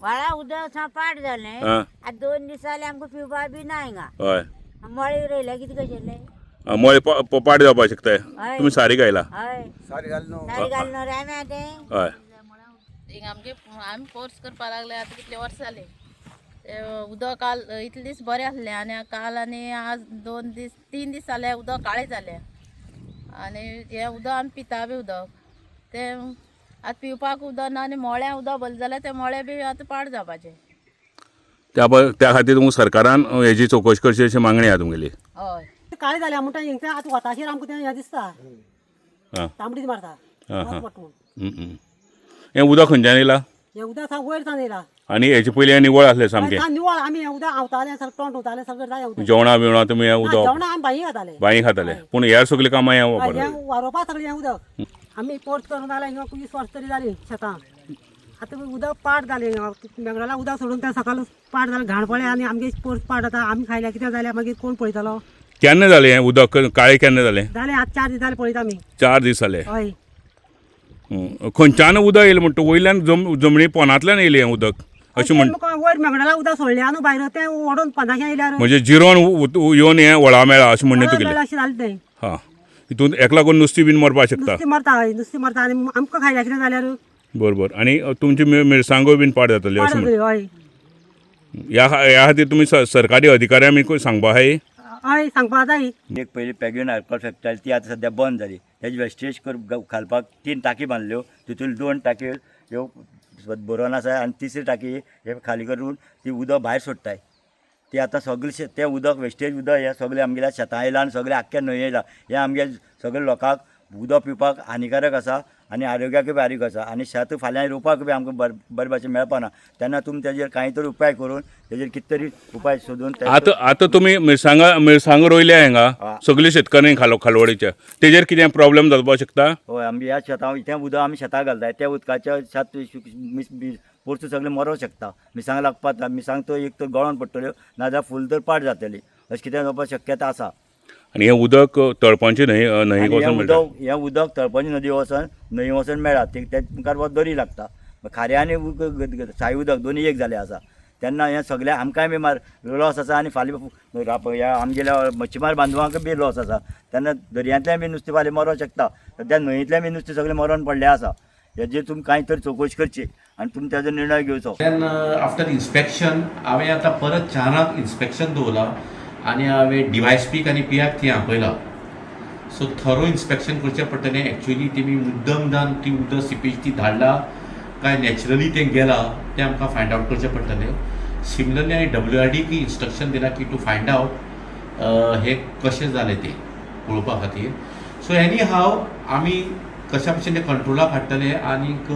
व्हाळा उदक सा पाड जालें. आं. आतां 2 दीस जाले, आमकां पिवपा बी ना हिंगा. हय. मळे रोयल्या, कितें कशें? आं, मळे पाड जावपाक शकताय. हय. तुमी सारी गायला? हय. सारी घाल न्हू. सारी घालून रे आमी आतां. हय. हिंगा आमगे आमी पोर्स करपाक लागले आतां कितले वर्सां जाली. ते उदक काल इतले दीस बरें आसलें आनी काल आनी आज 2 दीस 3 दीस जाले, उदक काळें जालें. आनी हें उदक आमी पिता बी उदक तें आतां पिवपाक उदक ना आनी मळ्या उदक भरलें जाल्यार तें मळे बी आतां पाड जावपाचें. त्या खातीर तुमकां सरकारान हेजी चवकशी करची अशी मागणी आहा तुमगेली? हय. काळें जालें म्हणटा, हिंगा आतां वताचेर आमकां तें हें दिसता. आं. तांबडीच मारता. आं, आं. वत पडटा म्हणून. हम्म, हम्म. हें उदक खंयच्यान येयला? हें उदक सामकें वयर सावन येयला. आनी हेचे पयलीं हें निवळ आसलें सामकें? सामकें निवळ. आमी हें उदक हांवताले, सगळें तोंड धुताले, सगळें जाय उदक. जेवणां बिवणां तुमी हें ना, उदक जेवणां आमी बांयी खाताले. बांयी खाताले, पूण हेर सगळीं कामां हें हय, वापरताले? हें वारोवपा सगळें हें उदक आमी पोर्स करून जाल्यार हिंगा 20 वर्सां तरी जालीं शेतां. आतां उदक पाड जालें. हिंगा मेंगराला उदक सोडून तें सकाळ पाड जालें, घाण पडलें आनी आमगे पोर्स पाड जाता. आमी खायल्या कितें जाल्यार मागीर कोण पळयतलो? केन्ना जालें हें उदक काळें, केन्ना जालें? जालें, आतां 4 दीस जाले पळयता आमी. 4 दीस जाले? हय. खंयच्यान उदक येयलें म्हणटा? वयल्यान जमनी पोनांतल्यान येयलें हें उदक अशें म्हण? वयर मेंगडाला उदक सोडलें न्हू भायर, तें ओडून पंदाशें येयल्यार. म्हणजे जिरोन येवन हें व्हळा मेळ्ळा अशें म्हणणें तुगेलें? अशें जालें तें. हां, हितून हेका लागून नुस्तीं बीन मरपाक शकता? नुस्तें मरता, हय, नुस्तें मरता आनी आमकां खायल्या कितें जाल्यार. बरोबर. आनी तुमची मिरसांगो बीन पाड जातली पाड अशें म्हण? जातली, हय. ह्या खातीर तुमी सरकारी अधिकाऱ्यांक सांगपा आहाय? हय, सांगपा जाय. एक पयलीं पेग्यून आल्कोहोल फॅक्टरी आसली, ती आतां सद्या बंद जाली. तेजी वेस्टेज कर घालपाक तीन टाकी बांदल्यो. तितून दोन टाकयो ह्यो बरोवन आसा आनी तिसरी टाकी हे खाली करून ती उदक भायर सोडटाय. ती आतां सगळें तें उदक, वेस्टेज उदक हें सगळें आमगेल्या शेतां येयलां आनी सगळें आख्ख्या न्हंये येयलां. हें आमगे सगळे लोकांक उदक पिवपाक हानिकारक आसा आनी आरोग्याकय बी हानिकारक आसा आनी शेत फाल्यां रोवपाक बी आमकां बरें बरे भाशेन मेळपा ना. तेन्ना तुमी तेजेर कांय तरी उपाय करून, तेजेर कितें तरी उपाय सोदून आतां आतां तुमी मिरसांगो रोयल्या हिंगा? हा. सगळे शेतकऱ्यांनी खालवडीच्या, तेजेर कितें प्रॉब्लेम जावपाक शकता? हय, आमगे ह्या शेतां तें उदक आमी शेतां घालताय. त्या उदकाच्या शेत पोरसूं सगळें मरोंक शकता. मिरसांग लागपाक, मिरसांग तर एक तर गळोन पडटल्यो, नाजाल्यार फूल तर पाड जातली, अशें कितें जावपाक शक्यता आसा. आनी हें उदक तळपांची न्हंय न्हंयेक आनी हें वचून मेळटा? उदक, हें उदक तळपणी नदी वचून, न्हंये वचून मेळ्ळा. ते मुखार वच दरी लागता. खारें आनी साई उदक दोनूय एक जालें आसा. तेन्ना हें सगळें आमकांय बी मार लॉस आसा आनी फाल्यां ह्या आमगेल्या मच्छीमार बांधवांक बी लॉस आसा. तेन्ना दर्यांतल्यान बी नुस्तें फाल्यां मरोंक शकता. सद्या न्हंयेंतल्यान बी नुस्तें सगळें मरोन पडलें आसा. हेजेर तुमी कांय तरी चवकशी करची आनी तुमी तेजो निर्णय घेवचो. देन आफ्टर इन्स्पेक्शन हांवें आतां परत चारांक इन्स्पेक्शन दवरलां आनी हांवें डिवायस पीक आनी पियाक थंय आपयला. सो थरो इन्स्पेक्शन करचें पडटलें. एक्चुअली तेमी मुद्दमदान ती उदक सिपेज ती धाडला काय नॅचरली तें गेलां, तें आमकां फायंड आवट करचें पडटलें. सिमिलरली हांवें डब्ल्यू आर डीक इन्स्ट्रक्शन दिलां की टू फायंड आवट हें कशें जालें तें पळोवपा खातीर. सो एनी हाव आमी कशा भशेन तें कंट्रोलाक हाडटले आनीक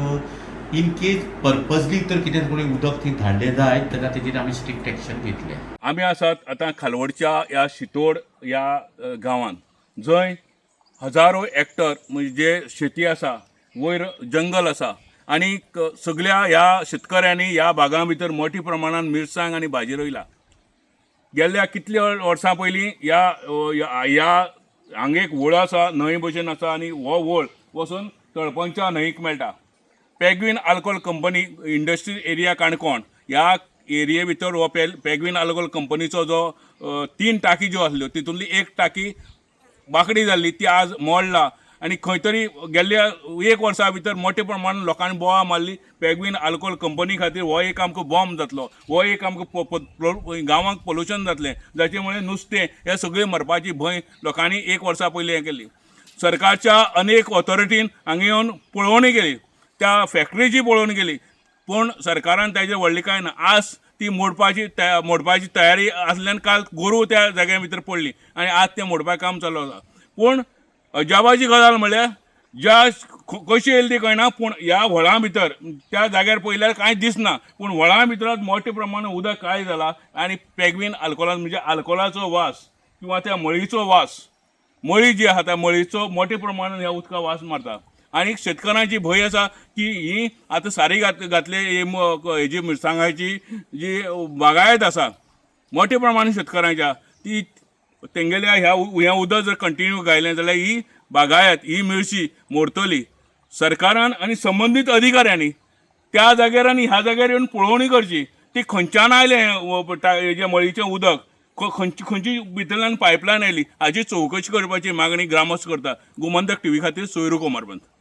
इन केस पर्पजली तर कितें कोणी उदक थंय धाडलें जायत जाल्यार तेजेर आमी स्ट्रिक्ट एक्शन घेतले. आमी आसात आतां खालवडच्या ह्या शितोड ह्या गांवांत, जंय हजारो हेक्टर म्हणजे शेती आसा, वयर जंगल आसा आनी सगल्या ह्या शेतकऱ्यांनी ह्या बागां भितर मोठ्या प्रमाणान मिरसांग आनी भाजी रोयला. गेल्ल्या कितल्या वर्सां पयलीं ह्या हांगा एक व्होळ आसा, न्हंय भशेन आसा आनी हो व्होळ वचून तळपणच्या न्हंयक मेळटा. पेगवीन alcohol company, industries area, Canacona ह्या एरिये भितर हो पेगवीन आल्कोहोल कंपनीचो जो तीन टाकी ज्यो आसल्यो, तितूंतली एक टाकी बांकडी जाल्ली, ती आज मोडला आनी खंय तरी गेल्ल्या एक वर्सा भितर मोठ्या प्रमाणान लोकांनी बोवाळ मारली, पेगवीन आल्कोहोल कंपनी खातीर हो एक आमकां बॉम्ब जातलो, हो एक आमकां गांवांक पोल्युशन जातलें, जाचे मुळे नुस्तें हे सगळें मरपाची भंय लोकांनी एक वर्सा पयलीं हें केली. सरकारच्या अनेक ऑथॉरिटीन हांगा येवन पळोवणी केली, त्या फॅक्टरीची पळोवणी केली, पूण सरकारान ताजेर व्हडलें कांय ना. आज ती मोडपाची तयारी आसल्यान काल गोरूं त्या जाग्या भितर पडली आनी आज तें मोडपाचें काम चालू आसा. पूण अजापाची गजाल म्हणल्यार ज्या कशी येयली ती कळना, पूण ह्या व्हळां भितर त्या जाग्यार पळयल्यार कांय दिसना, पूण व्हळां भितर मोठ्या प्रमाणात उदक काळें जाला आनी पेगवीन आल्कोहोलान म्हणजे आल्कोहोलाचो वास किंवा त्या मळीचो वास, मळी जी आहा त्या मळीचो मोठ्या प्रमाणात ह्या उदका वास मारता. आनी शेतकारांची भंय आसा की ही आतां सारी घातले ही हेजी मिरसांगाची जी बागायत आसा मोठ्या प्रमाणात शेतकारांच्या, ती तेंगेल्या ह्या उदक जर कंटिन्यू घायलें जाल्यार ही बागायत, ही मिरची मोडतली. सरकारान आनी संबंदीत अधिकाऱ्यांनी त्या जाग्यार आनी ह्या जाग्यार येवन पळोवणी करची. ती खंयच्यान आयलें हेजें मळीचें उदक, खंयची खंयची भितरल्यान पायपलायन आयली हाजी चवकशी करपाची मागणी ग्रामस्थ करता. गोमंतक टीव्ही खातीर सोयरू कोमारबंद.